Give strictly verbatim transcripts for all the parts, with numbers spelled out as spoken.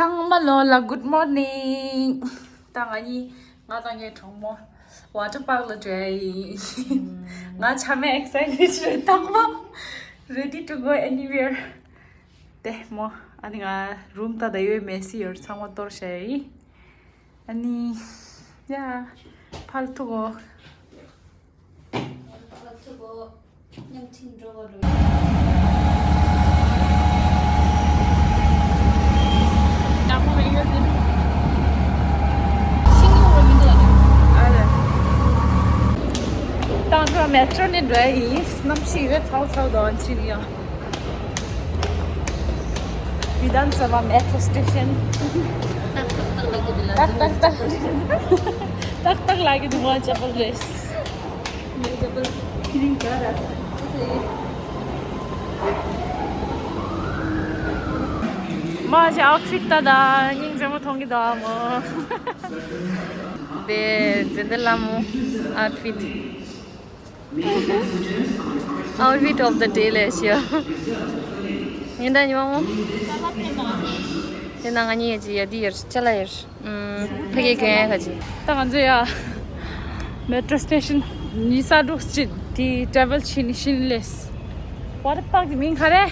ཚང་མ་ལོ་ལ་good morning། ད་ང་གཉིས་ང་དང་ངའི་གྲོགས་མོ་water park ལ་འགྲོ་ཡ་ཡིན། ང་ཆ་མེད་excited རེད། རྟག་པར་ready to go anywhere། དེ་མོ། ཨ་ནི་ང་room ད་ད་ཡོད་མེད་སི་ཡོད་ཚང་མ་གཏོར་བྱ་ཡ་ཡིན། ཨ་ནི་ཡ་ཕར་ཐུག་གོ། ཕར་ཐུག་གོ། མཉམ་འཕྲིན་འགྲོ་བ་རུ། ནག་པོ་མེད་ཡོད་དེ། ཤིང་ཡོད་རུ་མི་འདུག་ཨ་རེ། ད་ང་མེ་ཊོ་ནས་འགྲོ་ཡ་ཡིན། གནམ་གཤིས་ཡོད་ཚ་བོ་ཚ་བོ་འདུག་ཨ་ཕྱི་ནས་ཡ། Vidhan Sabha metro station། ཏག་ཏག་ཏག་ལབ་ཀྱི་འདུག་ལ། ཏག་ཏག་ཏག་ཏག་ཏག་ལབ་ཀྱི་འདུག་ང་ཅ་པལ་རེད། མ་ཇི་outfit ད་ད་སྙིང་རྗེ་མོ་མཐོང་གི་འདུག་ཨ་མོ། དེ་ཛེ་འདི་ལ་མོ་outfit། Outfit of the day ལས་ཤི་ཡ། ཉིན་ད་ཉི་མ་མོ། དེ་ན་ང་གཉིས་ཡ་ཅི་ཡ་དི་ཡར་ཅ་ལ་ཡར། ཕ་གི་གོན་ཡ་ག་ཅི། ད་ང་ཚོ་ཡ་metro station ཉི་ཤུ་རྩ་དྲུག་ཅིག་དེ་travel བྱས་ནས་ཕྱིན་ལས། Water park གི་མིང་ག་རེ།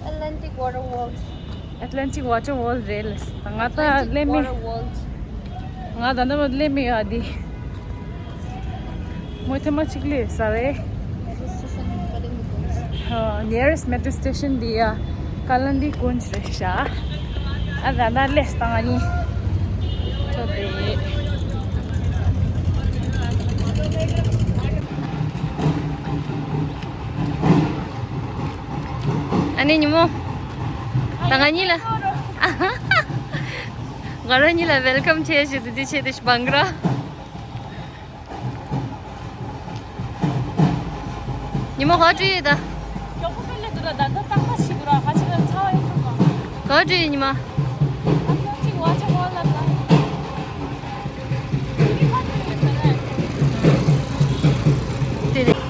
Atlantic Water World. Atlantic Water World རེད་ལས། ད་ང་ད་Atlantic ལས་མི། Water World. ང་ད་ནམ་ལས་མི་ཡ་དི། མོ་ཐེ་མ་གཅིག་ལས་ས་རེད། Metro station Kalyandigunj. ཨ། nearest metro station འདི་ཡ་Kalyandigunj རེད་ཤག་ཨ་ད་ད་ལས་ད་ང་གཉིས་ཐོབ་རེད། ཨ་ནི་ཉི་མོ། ད་ང་གཉིས་ལ། ང་རང་གཉིས་ལ་welcome བྱས་ཤིག་དེ་དེ་བྱས་ཏེ་ཤི་བང་གྲ། ཉི་མ་ག་བྲིས་ཡོད་ད། མགྱོགས་པོ་སྤེལ་ལེ་འདུག་ར། ད་ལྟ་རྟག་པ་ཞིག་འདུག་ར། ཁ་ཆེ་ར་ཚ་བ་ཡོད་ཐུབ་མ། ག་བྲིས་ཡོད་ཉི་མ། ཨ་ནི་གཅིག་བ་ཆ་བ་ལ་ད། དེ་རེད།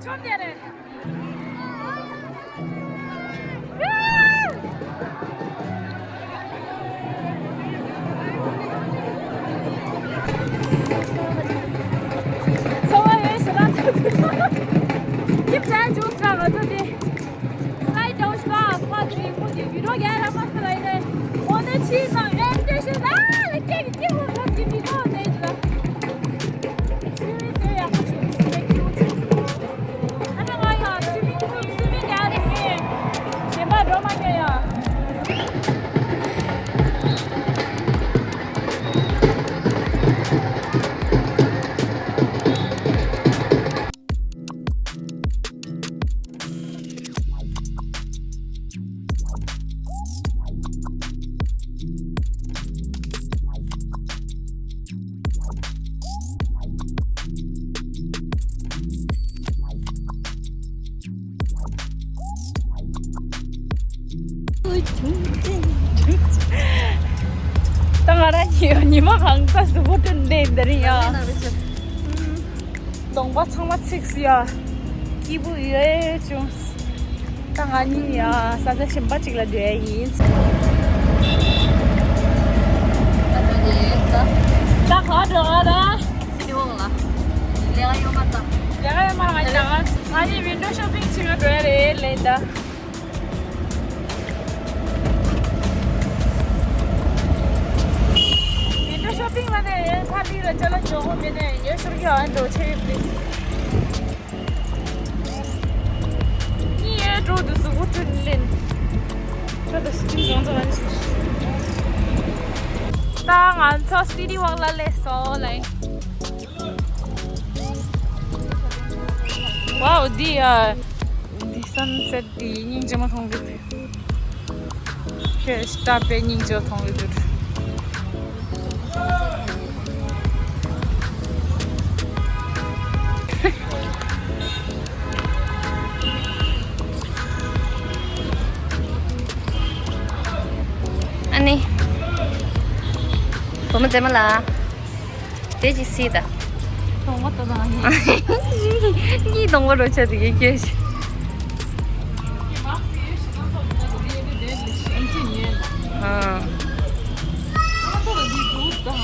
ཁྱོད་དེ་རེད། ཚོར་བ་ཡོད་ཞེ་དྲག་ཐུག་འདུག་ཁྱིམ་བྱས་བྱུང་ཟེར་ང་ཚོ་དེ། སྐའི་ཌའོན་ཞེ་དྲག་ཕར་དེ་རིང་པོ་དེ་བི་ཌིའོ་རྒྱག་རག་མ་སོང་ལ་ཡིན་ནའི། འོ་ན་ཕྱིའི་ནང་ཨེ་འདྲ་ཞིག་ཨ་ལ་སྐད་ཀྱི་སྐད་ཧུར་ཐོག་གི་མི་གོ་ནས་ལ། ཚུལ་ཚུལ་ཡག་པོ་བྱུང་ཟེར་ནས་ཁྱེད་ཚོས། ཨ་ནི་ང་ཡང་སུ་མིང་སུ་མིང་རྒྱག་རེད་མིན། གཞན་པ་འགྲོ་མ་མྱོང་ཡ། ད་ང་རང་གཉིས་ཉི་མ་གང་ཚ་གཟུགས་པོ་བསྐྲུན་ཏེ་འདི་རིང་ཡ། གདོང་པ་ཚང་མ་ཚིགས་སུ་ཡ། སྐྱིད་པོ་ཡོད་བྱུང་། ད་ང་གཉིས་ཡ་ས་ཆ་གཞན་པ་ཅིག་ལ་འགྲོ་ཡ་ཡིན། ད་ག་འགྲོ་ག་ར། སི་ཊི་ཝོག་ལ། ལས་ཀ་ཡོད་མ་ད། ལས་ཀ་ཡོད་མ་ང་གཉིས་ང་གཉིས་ཝིན་ཌོ་ཤོ་པིང་བྱེད་ག་འགྲོ་ཡ་རེད་ལས་ད། ཝིན་ཌོ་ཤོ་པིང་ལ་ནས་ཕ་ལི་ལ་ཅ་ལག་འཇོག་གོ་མེད་ནས་ཡོད་ཤོར་གྱི་ཨ་འགྲོ་ཆེ་ཡོད་པ་རེད། གཉིས་ཡོད་འགྲོ་འདུག་གཟུགས་པོ་བསྐྲུན་ལེན། ཁྱོད་ད་སི་ཊིང་གང་ཚོ་ལ་ནས། ད་ང་ཚོ་སི་ཊི་ཝོག་ལ་སླེབས་སོང་ལ། ཝའོ་འདི་ཡ། འདི་སན་སེཊ་འདི་སྙིང་རྗེ་མོ་མཐོང་གི་འདུག་ཁྱོད་སྟབས་པའི་སྙིང་རྗེ་མཐོང་གི་འདུག་ཨ་ནི། བུ་མོ་མཛེས་མ་ལགས། དེ་ཅི་སྲིད་ད། གདོང་པ་ལྟ་དང་ནི། གཉིས་གདོང་པ་རོ་ཆ་དེ་གའི་སྐྱེས་ཤི། ཨ། ཏང་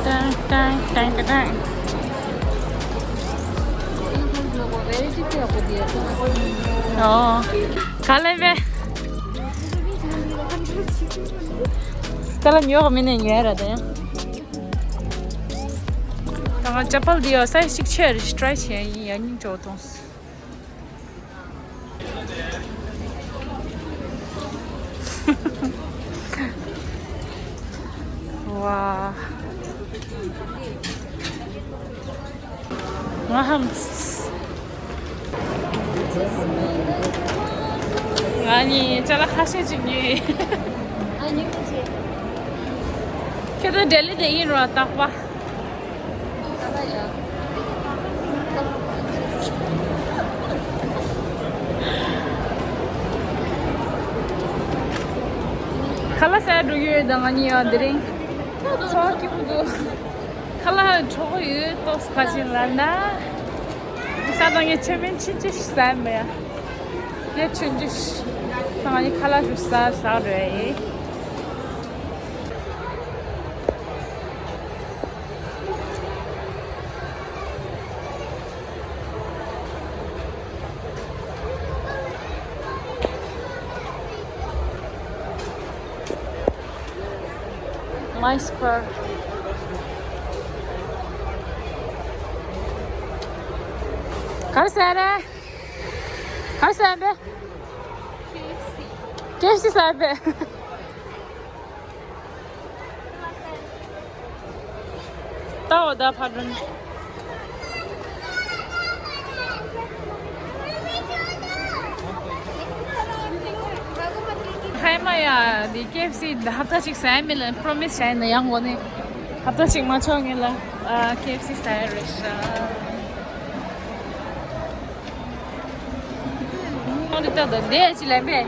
ཏང་ཏང་ཏང་ཏང་། ཨོ། ག་ལེ་བས། ད་ལ་ཉོ་ག་མི་ནས་ཉོ་ཡ་ར་དེ། ད་ང་ཅ་པལ་འདི་ཡོད་སའི་གཅིག་ཆེ་རེ་ཊི་རའི་བྱས་ཡིན་ཡ་སྙིང་རྗེ་པོ་མཐོང་སོང་། ཝ། ང་ཧམ། ང་ནི་ཅ་ལག་ཁ་ཤས་ཅིག་ཉོས། ཨ་ནི་ཁ་ཤས། ཁྱོད་ཚོ་ལྡི་ལི་ནས་ཡིན་རོ་རྟག་པ། ཁ་ལག་ཟ་འགྲོ་གི་ཡོད་ད་ང་གཉིས་ཡང་དེ་རིང་། ཚོགས་སྐྱིད་པོ་འདུག་ཁ་ལག་གྲོགས་ཡོད་ཏོག་ཁ་ཅིག་ལ་ན། ས་དང་ངས་ཆུ་མིན་ཆུ་ཅི་ཞིག་ཟ་མེད་ཡ། ངས་ཆུ་ཅི་ཞིག་ད་ང་གཉིས་ཁ་ལག་ཞིག་ཟ་ཟ་རེད། My square. ག་རེ་ཟ་རེད། ག་རེ་ཟ་རེད། ཁེ་ཨེཕ་སི། ཀེ་ཨེཕ་སི་ཟ་བས། ད་འོ་ད་ཕར་འགྲོ། ཧའི་མ་ཡ། འདི་ཀེ་ཨེཕ་སི་ཧབ་ཏ་ཞིག་ཟ་ཡ་མིན་ལ་པྲོ་མིས་བྱས་ན་ཡང་འོ་ནི། ཧབ་ཏ་ཞིག་མ་ཆོག་ངེས་ལ་ཨ་ཀེ་ཨེཕ་སི་ཟ་ཡ་རེད་ཤག་ཨ་འདི་ལྟ་དང་འདི་ཅི་ལས་མེད།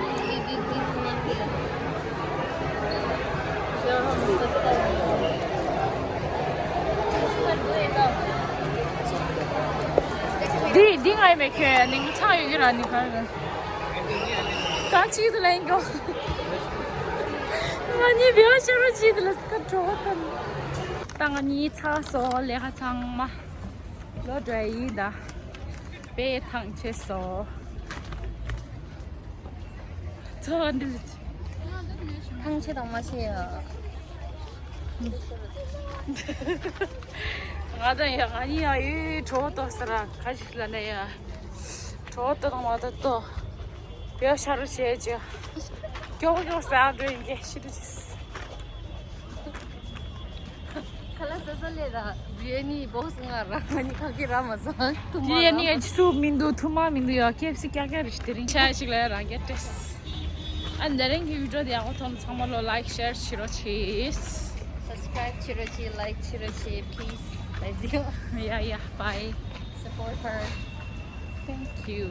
འདི་འདི་ང་ཡི་མེད་ཁྱོད་ནི་ཆག་ཡོད་ཀྱི་ར་ནི་གར་ག་ཅིག་ཏུ་ལེན་གོ་ང་གཉིས་བེའུ་ཤར་བ་ཅིག་ཏུ་ལ་སྐབས་གྲོགས་དང་། ད་ང་གཉིས་ཚར་སོང་ལས་ཀ་ཚང་མ། ལོ་འདྲ་ཡིན་ད། དཔེ་ཐང་ཆད་སོང་། ཚོ་འདི་ལ་ཐང་ཆད་དང་མ་ཆད་ཡ། ང་དང་ཡ་ང་གཉིས་ཡ་ཡོད་གྲོགས་ཏོ་ཟེར་ར་ཁ་ཅིག་ལ་ནས་ཡ། གྲོགས་ཏོ་དང་མ་ཏོ་ཏོ། བེའུ་ཤར་རུ་བྱས་ཅི། མགྱོགས་མགྱོགས་ཟ་འགྲོ་ཡིན་གྱི་ཤི་རུ་ཅིས། ཁ་ལག་ཟ་ས་ལས་ར་བི་རི་ཡ་ནི་བོག་སི་ང་ར་ང་ནི་ཁ་གི་ར་མ་ཟ་ཐུ་མ་ར་བི་རི་ཡ་ནི་ཨ་ཅི་སུབ་མི་འདུག་ཐུ་མ་མི་འདུག་ཡ། ཀེ་ཨེཕ་སི་ཀྱག་ཀྱག་རེད་ཤི་དེ་རིང་ཆ་ཞིག་ལ་ཡ་རང་རྒྱལ་སྤྲད། ཨ་འདི་རིང་གི་བི་ཌི་ཡོ་དེ་ཡག་པོ་མཐོང་ཚང་མ་ལོ་ལའིཀ་ཤེར་བྱེད་རོགས་བྱེད། Subscribe བྱེད་རོགས་བྱེད། Like བྱེད་རོགས་བྱེད། Please like do. Yeah, yeah, bye. Support her. Thank you.